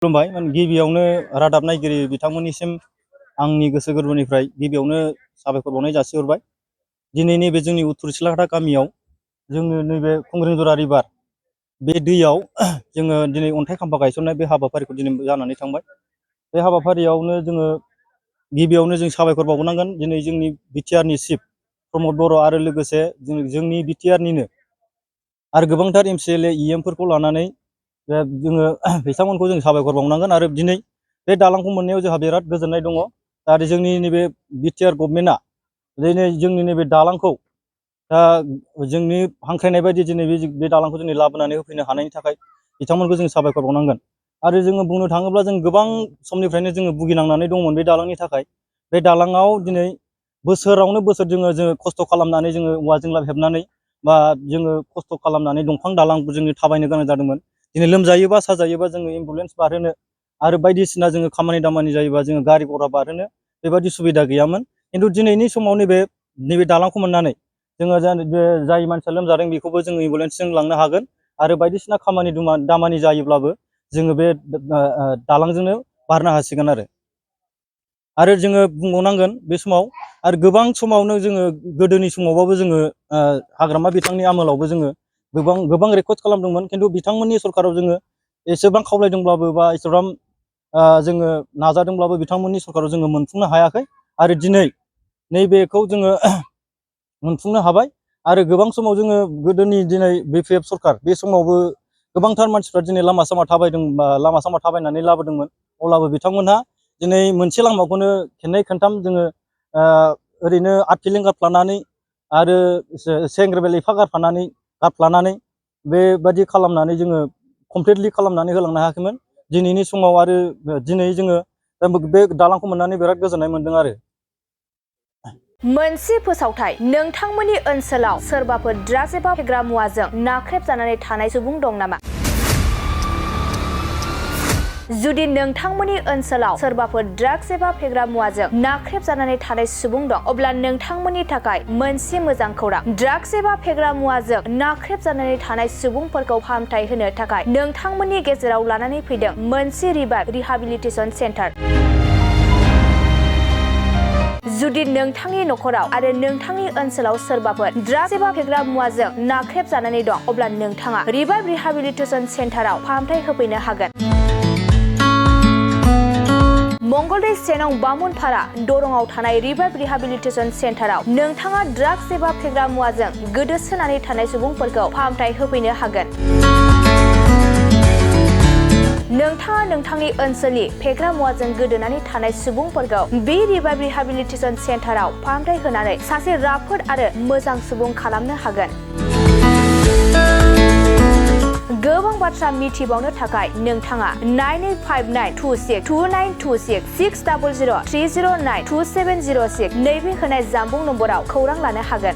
खुलुमबाय गिबियावनो रादाब नायगिरि बिथांमोननिसिम आंनि गोसो गोरबोनिफ्राय गिबियावनो साबायखर बावनाय जासिहरबाय। दिनै नैबे जोंनि उत्तर सिलाकाटा गामियाव जोङो नैबे खुंग्रिंजरा रिभार बे दैयाव जोङो दिनै अन्थाइ खाम्फा गायसननाय बे हाबाफारिखौ दिनै जानानै थांबाय। बे हाबाफारियावनो जोङो गिबियावनो जों साबायखर बावनांगोन दिनै जोंनि बिटिआरनि चिफ प्रमद बर' आरो लोगोसे जोंनि बिटिआरनिनो आरो गोबांथार एमसिएलए इएमफोरखौ लानानै जोङो बिथांमोनखौ जों साबायखर बावनांगोन। आरो दिनै बे दालांखौ मोननायाव जोंहा बिराद गोजोननाय दङ। आरो जोंनि नैबे बिटिआर गभर्नमेन्टआ दिनै जोंनि नैबे दालांखौ जोंनि हांख्रायनाय बायदि दिनै बे दालांखौ दिनै लाबोनानै होफैनो हानायनि थाखाय बिथांमोनखौ जों साबायखर बावनांगोन। आरो जोङो बुंनो थाङोब्ला जों गोबां समनिफ्रायनो जोङो भुगिनांनानै दंमोन बे दालांनि थाखाय। बे दालाङाव दिनै बोसोरावनो बोसोर जोङो खस्थ' खालामनानै जोङो औवाजों हेबनानै बा जोङो खस्थ' खालामनानै दंफां दालां जोङो थाबायनो गोनां जादोंमोन। दिनै लोमजायोबा साजायोबा जोङो एम्बुलेन्स बारहोनो आरो बायदिसिना जोङो खामानि दामानि जायोबा जोङो गारि घरा बारहोनो बेबायदि सुबिदा गैयामोन। खिन्थु दिनैनि समाव नैबे दालांखौ मोननानै जोङो जाय मानसिया लोमजादों बेखौबो जोङो एम्बुलेन्सजों लांनो हागोन। आरो बायदिसिना खामानि दामानि जायोब्लाबो जोङो बे दालांजोंनो बारनो हासिगोन। आरो जोङो बुंबावनांगोन बे समाव आरो गोबां समावनो जोङो गोदोनि समावबाबो जोङो हाग्रामा बिथांनि आमोलावबो जोङो गोबां रेकर्ड खालामदोंमोन। खिन्थु बिथांमोननि सरकाराव जोङो एसेबां खावलायदोंब्लाबो बा एसेबां जोङो नाजादोंब्लाबो बिथांमोननि सरकाराव जोङो मोनफुंनो हायाखै। आरो दिनै नैबेखौ जोङो मोनफुंनो हाबाय। आरो गोबां समाव जोङो गोदोनि दिनै बिपिएफ सरकार बे समावबो गोबांथार मानसिफ्रा दिनै लामा सामा थाबायनानै लाबोदोंमोन। अब्लाबो बिथांमोनहा दिनै मोनसे लामाखौनो खेननै खेनथाम जोङो ओरैनो आदखिलें गारफ्लानानै आरो सेंग्रेबेल एफा गारफ्लानानै बेबायदि खालामनानै जोङो कमप्लिटलि खालामनानै होलांनो हायाखैमोन। दिनैनि समाव आरो दिनै जोङो बे दालांखौ मोननानै बिराद गोजोननाय मोनदों। आरो मोनसे फोसावथाय नोंथांमोननि ओनसोलाव सोरबाफोर ड्राग्स एबा फेग्रा मुवाजों नाख्रेबजानानै थानाय सुबुं दं नामा? जुदि नोंथांमोननि ओनसोलाव सोरबाफोर ड्राग्स एबा फेग्रा मुवाजों नाख्रेबजानानै थानाय सुबुं दं, अब्ला नोंथांमोननि थाखाय मोनसे मोजां खौरां। ड्राग्स एबा फेग्रा मुवाजों नाख्रेबजानानै थानाय सुबुंफोरखौ फाहामथाय होनो थाखाय नोंथांमोननि गेजेराव लानानै फैदों मोनसे रिभाइभ रिहाबिलिटेसन सेन्टार। जुदि नोंथांनि नखराव आरो नोंथांनि ओनसोलाव सोरबाफोर ड्राग्स एबा फेग्रा मुवाजों नाख्रेबजानानै दं, अब्ला नोंथाङा रिभाइभ रिहाबिलिटेसन सेन्टाराव फाहामथाय होफैनो हागोन। मंगलदै सेनं बामुनपारा दरंआव थानाय रिभाइभ रिहाबिलिटेसन सेन्टाराव नोंथाङा ड्राग्स एबा फेग्रा मुवाजों गोदोसोनानै थानाय सुबुंफोरखौ फाहामथाय होफैनो हागोन। नोंथाङा नोंथांनि ओनसोलनि फेग्रा मुवाजों गोदोनानै थानाय सुबुंफोरखौ बे रिभाइभ रिहाबिलिटेसन सेन्टाराव फाहामथाय होनानै सासे राफोद आरो मोजां सुबुं खालामनो हागोन। गोबां बाथ्रा मिथिबावनो थाखाय नोंथाङा 9859262926 60030927006 नैबे होनाय जानबुं नम्बराव खौरां लानो हागोन।